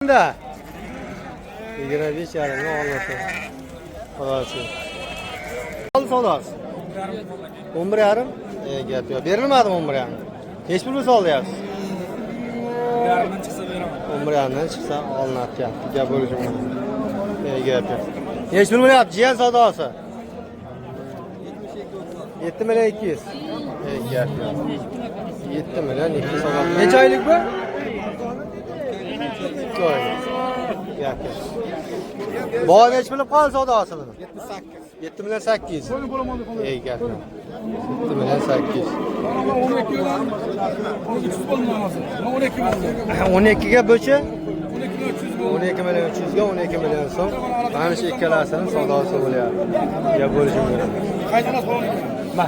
Da. 25,5 ga olmasa. Xudosi. Savdosi. 11,5? Gap yo'q. Berilmadimi 11,5? Nechi pul bo'lsa olyapsiz? Yarimdan chiqsa beraman. 11,5 dan chiqsa olinadi deyapti. Gap bo'lishi mumkin. Gap yo'q. Nechi pul bo'lyapti jiyan savdosi? 7 million 200. Gap yo'q. 7 million 200 savdosi. Necha oylik bu? 2 oylik. Gap yo'q. Bola nechi pul qoldi savdosi buni? 78. 7 million 800. Ey, gap yo'q. 7 million 800. 12 dan 300 bo'ldi namasi. 12 bo'ldi. 12 ga bo'chi 12 million 300 bo'ldi. 12 million 300 ga 12 million so'm. Mana shu ikkalasini savdosi bo'lyapti. Gap bo'lishi mumkin. Qaytanas bo'ldi. Ma.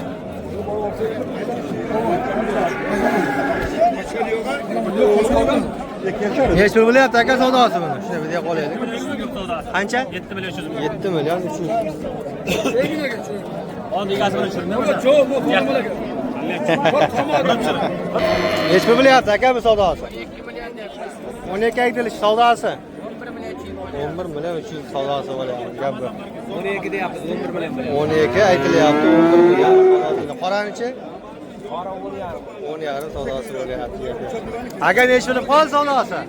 Nechi pul bo'lyapti aka savdosi buni? Shuni bir deya qolaylik. Qancha? 7 million 300 ming. 7 million 300. Oldi egasini tushirma. Yo'q, bu bo'ladi. Nechi pul bo'lyapti aka bu savdosi? 12 aytilish savdosi. 11 million 300 savdosi bo'lyapti. Gap bu. 12 deyapmiz, 11 million bo'lyapti. 12 aytilyapti, 11 million savdosi. Qoranichi? Qora 10,5. 10,5 savdosi bo'lyapti. Aka nechi pul qoldi savdosi?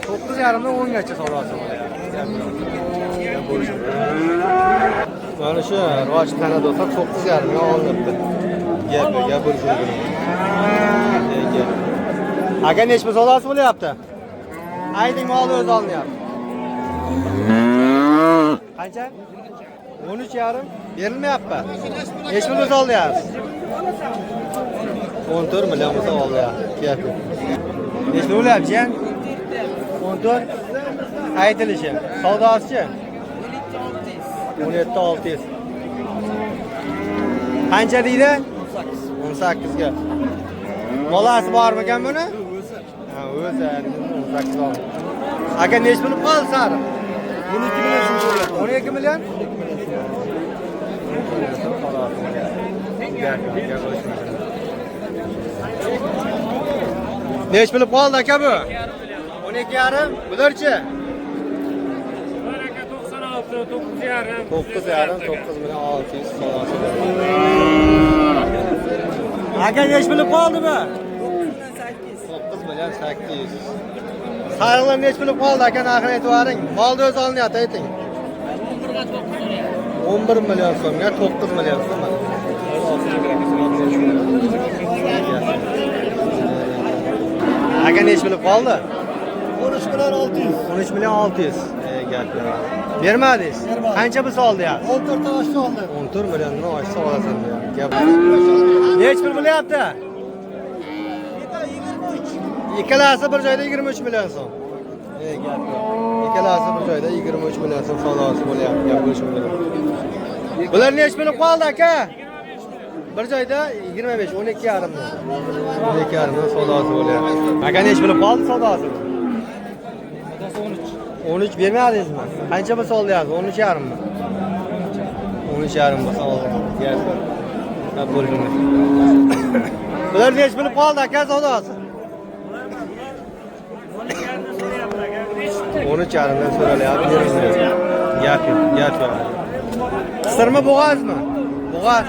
9,5 dan 10 gacha savdosi bo'lyapti. Mana shu rivoj tana do'stlar 9,5 ga olinibdi. Gap yo'q, gap bo'lishi mumkin. Gap. Aka nechi pul savdosi bo'lyapti? Ayting, molni o'zi olinyapti. Qancha? 13,5 berilmayapti. Nechi pul bo'lsa olyapsiz? 14 million bo'lsa olyapti. Gap yo'q. Nechi pul bo'lyapti, jiyan? 14 aytilishi. Savdosichi? 17,600. Qancha deydi? 18 ga. Bolasi bormikan buni? Ha, o'zi 18 oldi. Aka nechi pul qoldi sariq? 12 million so'm so'rayapti. 12 million? Nechi pul qoldi aka bu? 12,5. Bularchi? Aka 96, 9,5. 9,5, 9 million 600 savdosi. Aka nechi pul qoldi bu? 9 million 800. Sariqlar nechi pul qoldi aka, narxini aytib yuboring. Molni o'zi olinyapti, ayting. 11 million so'mga 9 million so'm. Aka nechi pul qoldi? 13 million 600. 13 million 600. Gap yo'q. Bermadingiz? Qancha bo'lsa oldi ya? 14 dan oshdi oldi. 14 milliondan oshsa olasan deyapti. Gap. Nechi pul bo'lyapti? Ikkalasi bir joyda 23 million so'm. Gap yo'q. Ikkalasi bir joyda 23 million so'm savdosi bo'lyapti. Gap bo'lishi mumkin. Bular nechi pul qoldi aka? Bir joyda 25, 12,5 dan. 12,5 dan savdosi bo'lyapti. Aka nechi pul qoldi savdosi? 13 bermadingizmi? Qancha bo'lsa olyapsiz? 13,5 mi? 13,5 bo'lsa olyapsiz. Gap yo'q. Gap bo'lishi mumkin. Bular nechi pul qoldi aka savdosi? 13,5 dan so'ralyapti, berilmayapti. Gap yo'q, gap yo'q. Qisirmi, bo'g'azmi? Bo'g'az.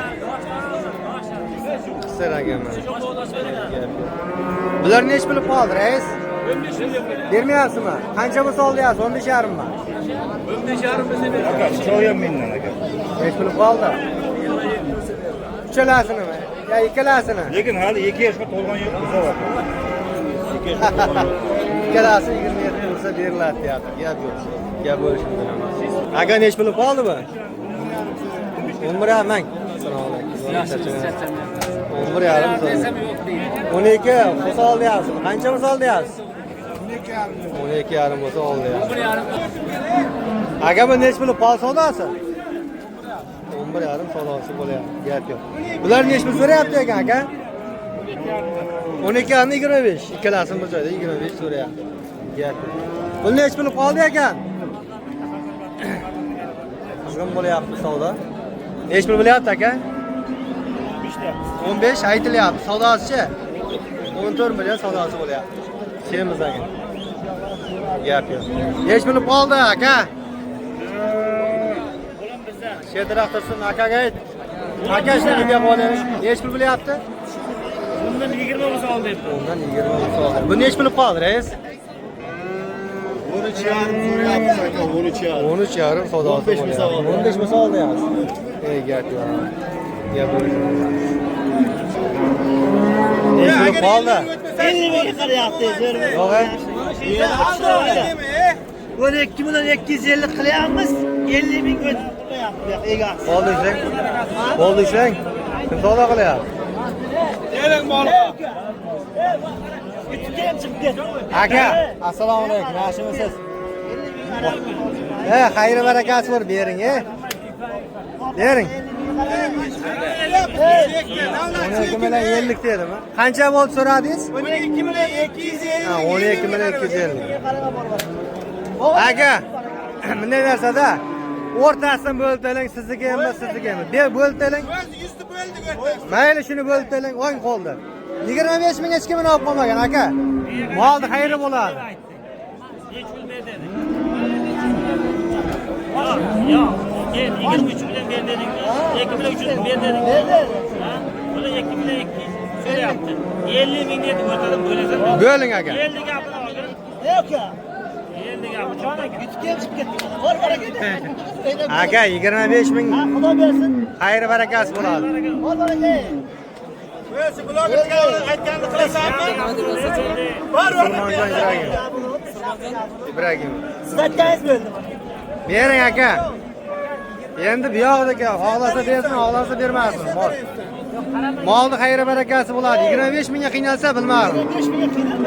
Qisir aka mana. Gap yo'q. Bular nechi pul qoldi, rais? Bermayapsizmi? Qancha bo'lsa olyapsiz? 15,5 mi? 15,5 bo'lsa beraman. Choyam mendan aka. Nechi pul qoldi? Uchalasinimi? Ya ikkalasini? Lekin hali 2 yoshga to'lgan yo'q, buzov. 2 yoshga to'lgan yo'q. Ikkalasi 27 bo'lsa beriladi deyapti. Gap yo'q. Gap bo'lishi mumkin emas. Aka nechi pul qoldi bu? 11,5 ming. Assalomu alaykum. 11,5 so'm. 12 bo'lsa ol deyapsiz. Qancha bo'lsa ol deyapsiz? 12,5 bo'lsa ol deyapsiz. Aka bu nechi pul qoldi savdosi? 11,5 savdosi bo'lyapti. Gap yo'q. Bular nechi pul so'rayapti ekan aka? 12,5 25. Ikkalasini bir joyda 25 so'rayapti. Gap yo'q. Bu nechi pul qoldi ekan? Qizg'in bo'lyapti savdo. Nechi pul bo'lyapti aka? 15 aytilyapti. Savdosichi? 14 million savdosi bo'lyapti. Semiz aka. Gap yo'q. Nechi bo'lib qoldi aka? Shetroq tursin akaga ayt. Aka shuni video qo'ying. Nechi pul bo'lyapti? Bundan 20 bo'lsa ol debdi. Bundan 20 bo'lsa oldi. Bu nechi pul qoldi, rais? 13,5 so'rayapmiz aka, 13,5. 13,5 savdosi 15 bo'lsa oldi. 15 bo'lsa oldi yaz. Ey gap yo'q. Gap yo'q. Nechi pul qoldi? 50 mingga qarayapti, zo'rmi? Yo'q, 12 million 250 qilyapmiz, 50 ming o'tib qo'yapti, egasi. Bo'ldi ishlang. Bo'ldi ishlang. Kim savdo qilyapti? Yutib chiqib ketdi. Aka, assalomu alaykum. Yaxshimisiz? Xayri barakasi bor, bering, Bering. 12 million 50 dedimi? Qancha bo'ldi so'radingiz? 12 million 250. Ha, 12 million 250. Aka, bunday narsada o'rtasini bo'lib to'lang, sizniki emas, sizniki emas. Ber, bo'lib to'lang. Mayli, shuni bo'lib to'lang, o'ng qo'lda. 25 ming hech kimini olib qolmagan aka. Molni xayri bo'ladi. Nechi pul ber dedi? Yo'q, keyin 23 million ber dedingmi? 2 million 300 ber dedingmi? Ha? Bular 2 million 200 so'rayapti. 50 ming dedi, o'rtadan bo'lasan. Bo'ling aka. 50 gapini olgin. Yo'q. 50 gapini. Yutib chiqib ketdi. Bor baraka. Aka, 25 ming Ha, xudo bersin. xayri barakasi bo'ladi. Bor baraka. Surmonjon Ibragim. Ibragim. Siz aytganingiz bo'ldi. Bering aka. Endi bu yoqdagi xohlasa bersin, xohlasa bermasin. Mol. Molni xayri barakasi bo'ladi. 25 mingga qiynalsa bilmadim. 5 mingga qiynaldi.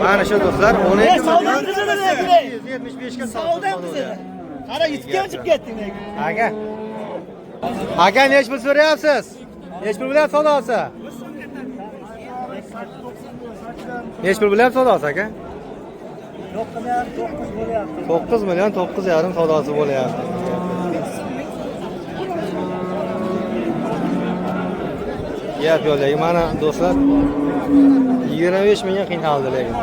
Mana shu do'stlar, 12 Savdom million qizini lekin. 175 ga Savdom qizini. Qara, yutib chiqib ketding lekin. Aka. Aka, nechi pul so'rayapsiz? Nechi pul bilan savdosi? Nechi pul bilan savdosi aka? 9 bo'lyapti. 9 million 9,5 savdosi bo'lyapti. Gap yo'q, lekin mana do'stlar 25 mingga qiynaldi lekin.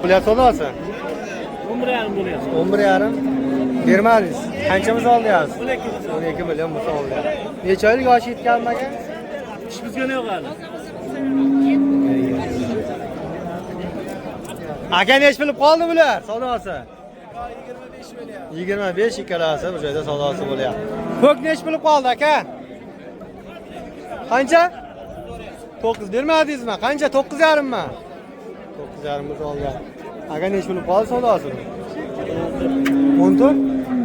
Bular savdosi? 11,5 bo'lyapti. 11,5 bermadingiz. Qancha misol oldingiz? 12 million misol oldi. Necha oylik yoshi yetganmi aka? Ish buzgani yo'q hali. Aka, necha pul qoldi bular savdosi? 25 ikkalasi bu joyda savdosi bo'lyapti. Ko'k necha pul qoldi aka? Qancha? 9 bermadingizmi? Qancha? 9,5 mi? 9,5 biz olgan. Aka, necha pul qoldi savdosi? 14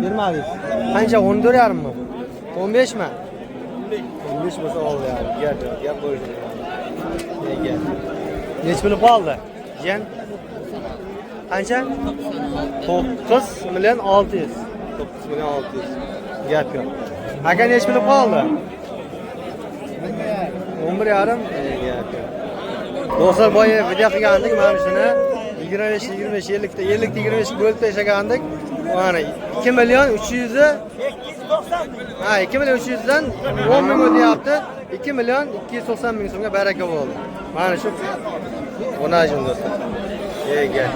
bermadingiz. Qancha? 14,5 mi? 15 mi? 15 bo'lsa oldi. Gap yo'q, gap bo'lsin. Nega? Necha pul qoldi? Jiyan? Qancha? 9 million 600. 9 million 600. Gap yo'q. Aka, necha pul qoldi? 11,5. Gap yo'q. Do'stlar, boya video qilgandik, mana shuni 25 25 50 ta 50 ta 25 bo'lib tashlagandik. Mana 2 million 300 290 ming. Ha, 2 million 300 dan 10 ming o'tyapti. 2 million 290 ming so'mga baraka bo'ldi. Mana shu o'najim do'stlar. Ey gap.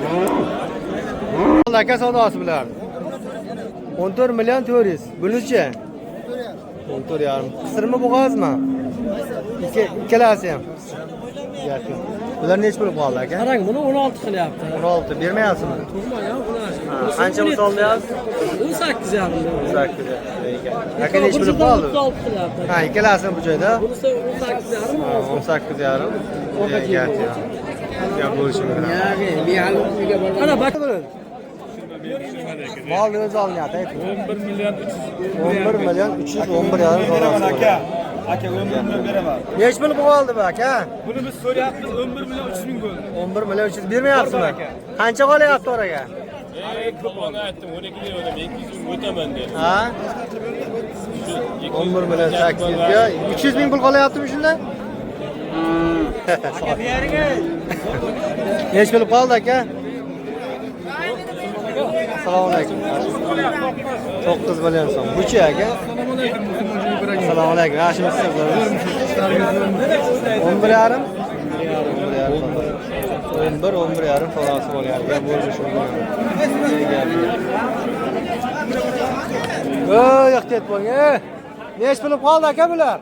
Aka savdosi bular. 14 million 400. Bunichi? 14,5. Qisirmi bo'g'ozmi? Ikkalasi ham. Gap yo'q. Bular necha pul qoldi aka? Qarang, buni 16 qilyapti. 16 bermayapsizmi? Qancha misol deyapsiz? 18,5. 18. Aka, necha pul qoldi? 36 qilyapti. Ha, ikkalasini bu joyda. Bunisi 18,5. 18,5. Gap yo'q. Gap bo'lishi mumkin. Ana bak. Mol o'zi olinyapti, ayting. 11 million 300. 11 million 311 yarim Beraman savdosi. aka. Aka 11 million beraman. Necha pul qoldi bu aka? Buni biz so'rayapmiz 11 million 300 ming bo'ldi. 11 million 300 bermayapsizmi? Qancha qolyapti oraga? Ko'p ona aytdim, 12 million 200 ming o'taman dedim. Ha? 11 million 800 ga 300 ming pul qolyaptimi shunda? Necha pul qoldi aka? Assalomu alaykum. 9 million so'm. Buchi aka? Assalomu alaykum, Musulmonjon Ibragimov. Assalomu alaykum. Yaxshimisiz? 11,5. 11, 11,5 savdosi bo'lyapti. Gap bo'lishi mumkin. Ey, ehtiyot bo'ling. Nech pul qoldi aka bular?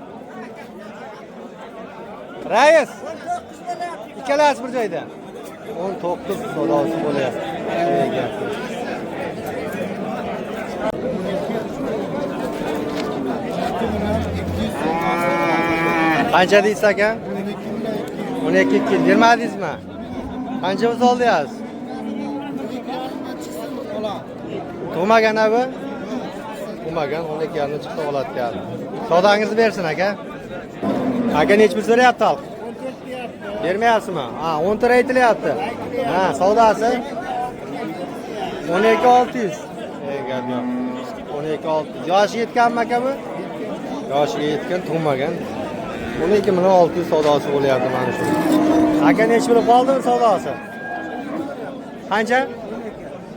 Rais. Ikkalasi bir joyda. 19 savdosi bo'lyapti. Gap. Qancha deysiz aka? 12 200. Bermadingizmi? Qancha pul oldingiz? Tug'magan abi? Tug'magan, 12,5 chiqsa oladi. Savdangizni bersin aka. Aka necha pul so'rayapti xalq? Bermayapsizmi? Ha, 14 aytilyapti. Ha, savdosi 12,600. Ey, gap yo'q. 12,600. Yoshi yetganmi aka bu? Yoshiga yetgan, tug'magan. 12,600 savdosi bo'lyapti mana shu. Aka necha pul qoldimi savdosi? Qancha?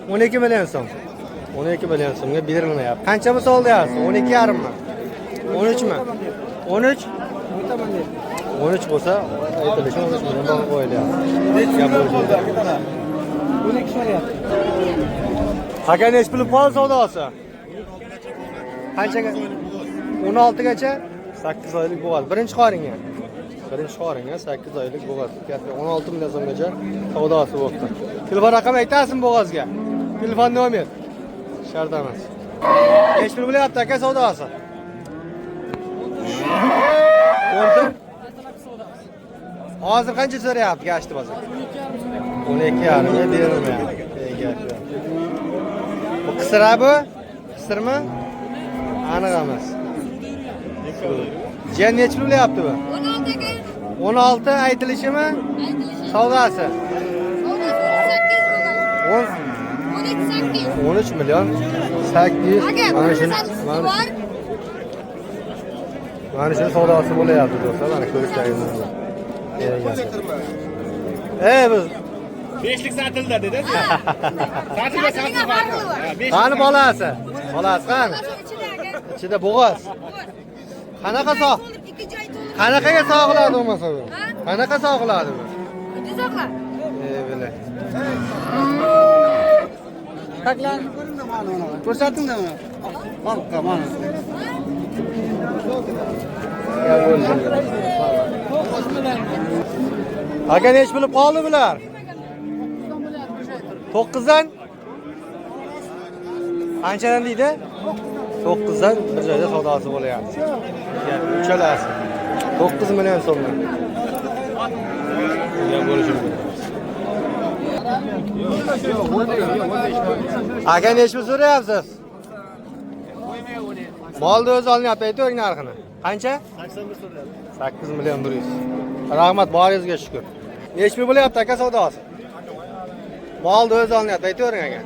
12 million so'm. 12 million so'mga berilmayapti. Qancha pul soldiyapsiz? 12,5 mi? 13 mi? 13? 13 bo'lsa, aytilishi 13 million baho qo'yilyapti. Gap bo'ldi. 12 so'rayapti. Aka necha pul qoldi savdosi? Qanchaga? 16 gacha? 8 oylik bo'g'az. Birinchi qoringa. Birinchi qoringa 8 oylik bo'g'az. Katta 16 million so'mgacha savdosi bo'pti. Telefon raqami aytasizmi bo'g'azga? Telefon nomer. Shart emas. Necha pul bo'lyapti aka savdosi? 14. Hozir qancha so'rayapti gashti bozor? 12,5 ga berilmayapti. Bu qisir bu? Qisirmi? Aniq emas. Jiyan necha pul bo'lyapti bu? 16 aka. 16 aytilishimi? Aytilishi. Savdosi. Savdosi 18 bo'lgan. 13 8. 13 million 800. Aka, Mana buni shuni sotishni bor. Mana shuni savdosi bo'lyapti do'stlar. Mana ko'rishlaringiz mumkin. Ey biz 5lik sotildi dedi. Sotildi, Sotilgan farqi bor. qani bolasi? Bolasi qani? Bolasi ichida aka. Ichida bo'g'oz. Qanaqa sog'? To'lib, ikki joy to'lib. Qanaqaga sog'iladi bo'lmasa bu? Qanaqa sog'iladi bu? Jizzaxlar. Ey bila. Taklan ko'rsatingda mana. Xalqqa mana. Gap bo'ldi. Aka necha pul qoldi bular? 9dan? Qanchadan deydi? 9dan bir joyda savdosi bo'lyapti. Uchalasi. 9 million so'mdan. Gap bo'lishi mumkin. Aka necha pul so'rayapsiz? Molni o'zi olinyapti, aytavering narxini. Qancha? 8 million 100. Rahmat, boringizga shukr. Necha pul bo'lyapti aka savdosi? Molni o'zi olinyapti, aytavering aka.